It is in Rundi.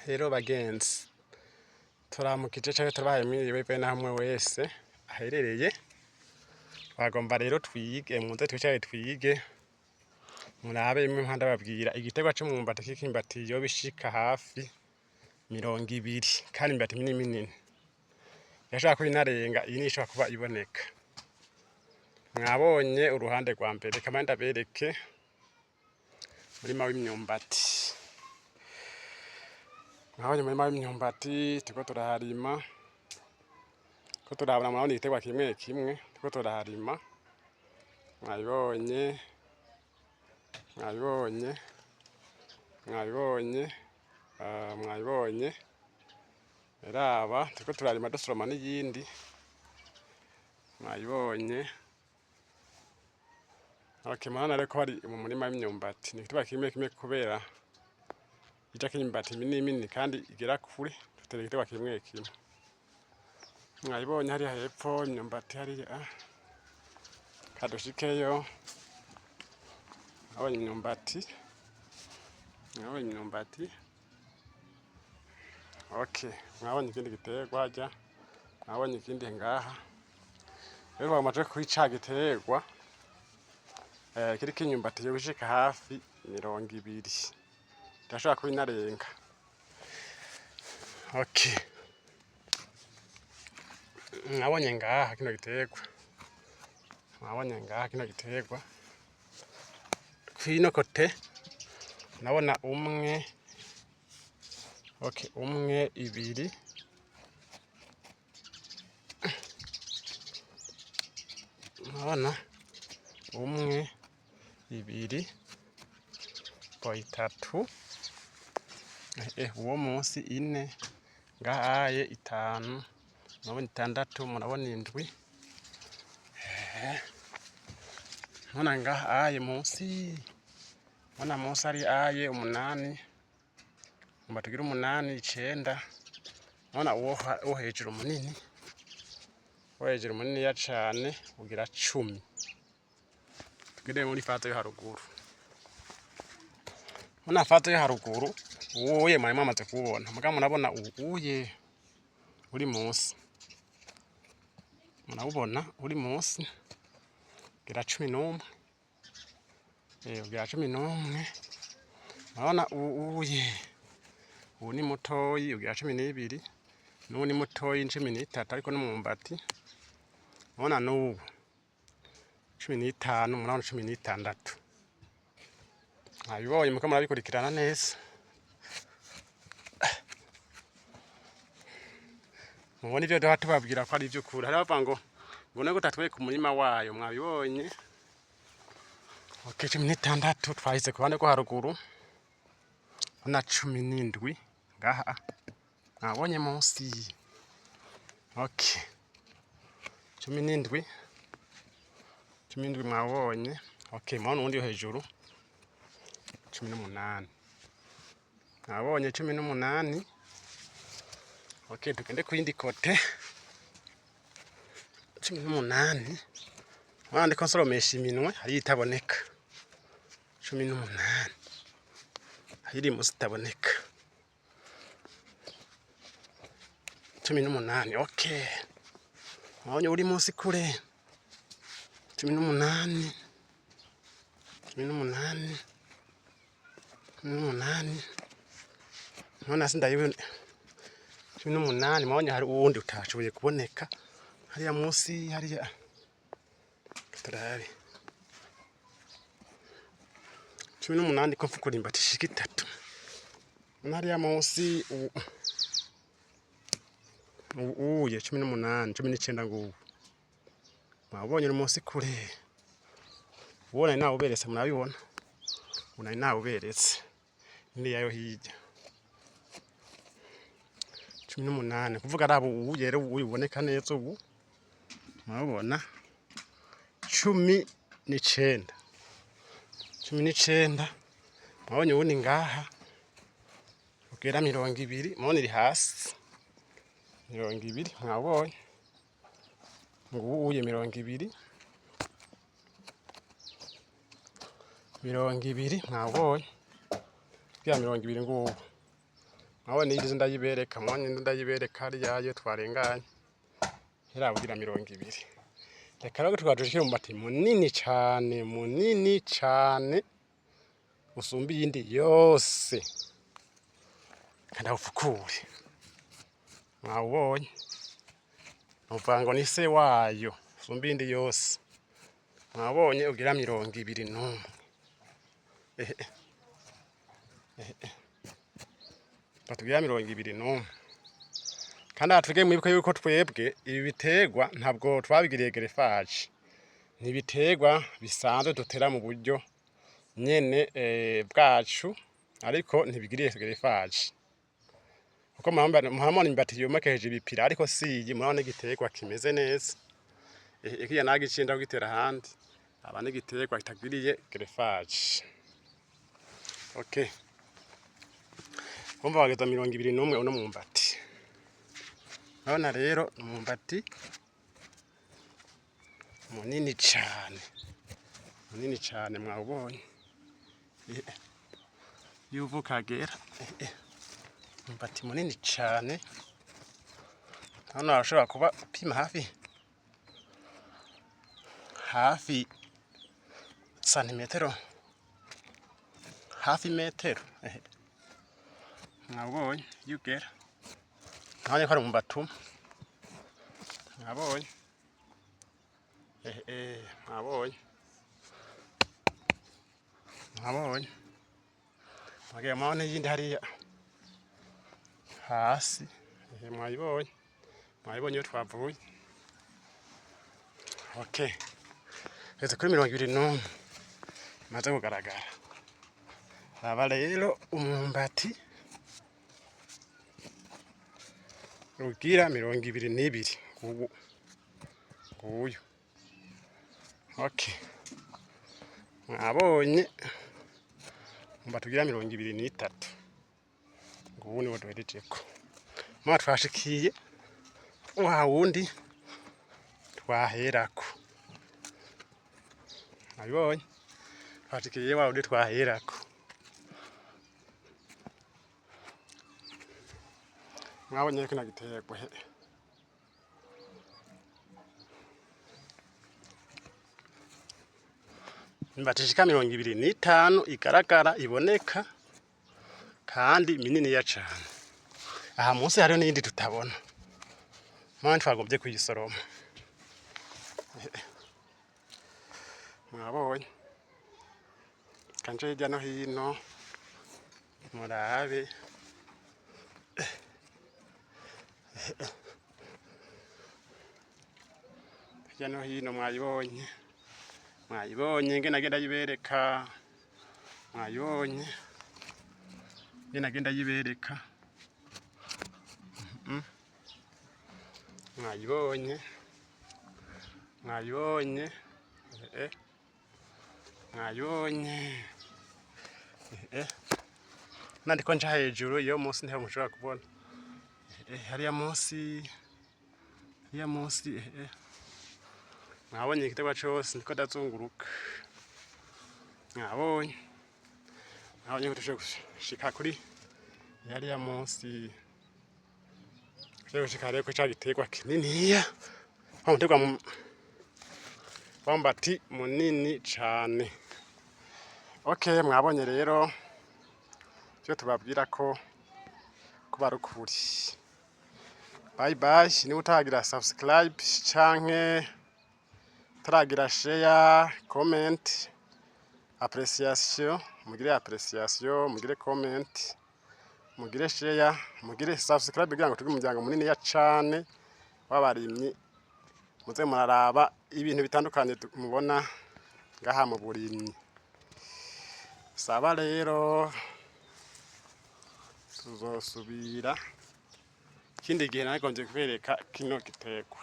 Rero bagenzi, turamukije canke turabahaye mwiriwe bivanye naho umwe wese aherereye. Twagomba rero twige, muze twicare twige, murabe bimwe mpora ndababwira. Igiterwa c'umwumbati kiriko imyumbati yoba ishika hafi 20, kandi imyumbati minini minini, irashobora kuba inarenga iyi niyo ishobora kuba iboneka. Mwabonye uruhande rwa mbere, reka mbanze ndabereke umurima w'imyumbati. Mwabonye umurima w'imyumbati, turiko turaharima, turiko turabona, murabona igiterwa kimwe kimwe, turiko turaharima, mwabibonye, mwabibonye, mwabibonye, mwabibonye. Raba, turiko turarima dusoroma n'iyindi, mwabibonye. Okay, murabona rero ko hari mu murima w'imyumbati, ni igiterwa kimwe kimwe kubera ijako imyumbati minini minini kandi igera kure, dutera igiterwa kimwe kimwe. Mwabibonye hariya hepfo imyumbati hariya, kadushikeyo. Mwabonye imyumbati, mwabonye imyumbati. Okay, mwabonye ikindi giterwa harya, mwabonye ikindi ngaha. Rero twagomba tuje kuri ca giterwa kiriko imyumbati yoba ishika hafi 20, irashobora kuba inarenga. Okay, mwabonye ngaha kino giterwa, mwabonye ngaha kino giterwa kwino côté, ndabona umwe, okay, umwe, ibiri, murabona umwe, ibiri, itatu, uwo munsi ine, ngahaye itanu, murabona itandatu, murabona indwi, murabona ngahaye munsi, murabona munsi ari aye umunani, ngomba tugire umunani, icenda, murabona uwo hejuru munini, uwo hejuru muniniya cane ugira 10. Tugende muri phase yo haruguru. Murabona phase yo haruguru, uwuye mwari mwamaze kuwubona, mugabo murabona uwuye uri munsi, murawubona uri munsi, ugira 11, ugira 11, murabona uwuye, uwu ni mutoyi ugira 12, n'uwu ni mutoyi 13 ariko n'umwumbati, murabona n'uwu 15, murabona 16. Mwabibonye, muriko murabikurikirana neza. Mubona ivyo duha tubabwira ko ari ivy'ukuri. Hariho abavuga ngo none ko utatwereka umurima wayo, mwabibonye. Okay, 16 twahise ku ruhande rwo haruguru, na 17 ngaha mwabonye munsi. Okay, 17, 17 mwabonye. Okay, murabona uwundi wo hejuru 18, mwabonye 18. Okay, tugende kuyindi côté, 18. Murabona ndiko nsoromesha iminwe, hariyo itaboneka, 18, hariyo iri musi itaboneka, 18. Okay, mwabonye uri musi kure, 18, 18, 18. Murabona sindayibona, 18. Mwabonye hari uwundi utashoboye kuboneka hariya musi hariya, turabe, 18, ko mfukura imbati ishika itatu. Murabona hariya musi uwuye 18, 19 nguwu, mwabonye uri musi kure. Uwo nari nawuberetse, murabibona, uwo nari nawuberetse niriya yo hirya, 18. Kuvuga araba ubu rero, ubu uboneka neza ubu, murabubona, 19, 19. Mwabonye uwundi ngaha ugera 20, murabona iri hasi, 20, mwabonye nguwuye 20, 20, mwabonye bya 20 ngubu. Mwabonye iyi ndayibereka, mwabonye indi ndayibereka hariya yo twarenganye. Irabugira 20. Reka rero tukaba dushikire umwumbati munini cane, munini cane usumba iyindi yose. Reka ndawupfukure. Mwawubonye? Novuga ngo ni se wayo usumba iyindi yose. Mwabonye ugira 21. Ehe. Ehe. Batugira 21. Kandi aha twige mwibuke yuko twebwe ibi biterwa ntabwo twabigiriye greffage. Ni ibiterwa bisanzwe dutera mu buryo nyene bwacu, ariko ntibigiriye greffage. Kuko murabona imyumbati yomekesheje ibipira, ariko si iyi. Murabona igiterwa kimeze neza. Ikiya nagiciye ndagitera ahandi. Aba n'igiterwa kitagiriye greffage. Okay. Urumva wageza 21 uno mwumbati. Urabona rero ni umwumbati munini cane. Munini cane, mwawubonye. Iyo uva ukagera. Umwumbati munini cane. Hano harashobora kuba upima hafi santimetero, hafi metero. Mwabonye iyo ugera. Mwabonye ko ari umwumbati umwe. Mwabonye. Mwabonye. Mwabonye. Mwagiye murabona iyindi hariya hasi. Mwayibonye. Mwayibonye iyo twavuye. Okay. Tugeze kuri 21. Imaze kugaragara. Raba rero umwumbati ugira 22 nguwu. Nguyu. Okay. Mwabonye umwumbati ugira 23. Nguwu niwo duherejeko. Mwa twashikiye wa wundi twaherako. Mwabibonye? Twashikiye wa wundi twaherako. Mwabonye kino giterwa he. Imyumbati ishika 25 igaragara, iboneka kandi mininiya cane. Aha munsi hariho n'iyindi tutabona. Mwana twagombye kuyisoroma. Mwabonye. Kanje hirya no hino murabe. Hirya no hino mwayibonye. Mwayibonye ingene agenda ayibereka. Mwayibonye ingene agenda ayibereka. Mwayibonye. Mwayibonye. Mwayibonye. Nandiko nja hejuru iyo munsi ntiho mushobora kubona. Hariya munsi. Hariya munsi. Mwabonye igiterwa cose ndiko ndazunguruka. Mwabonye. Mwabonye ko dushobora gushika kuri hariya munsi. Dushobora gushika rero kuri ca giterwa kininiya. Wa muterwa wa mwumbati munini cane. Okay, mwabonye rero ivyo tubabwira ko kuba ari ukuri. Bye bye, niba utaragira subscribe canke utaragira share, comment, appréciation, mugire appréciation, mugire comment, mugire share, mugire subscribe kugira ngo tugire umuryango muniniya cane w'abarimyi. Muze muraraba ibintu bitandukanye mubona ngaha mu burimyi. Saba rero tuzosubira ikindi gihe, nagombye kubereka kino giterwa.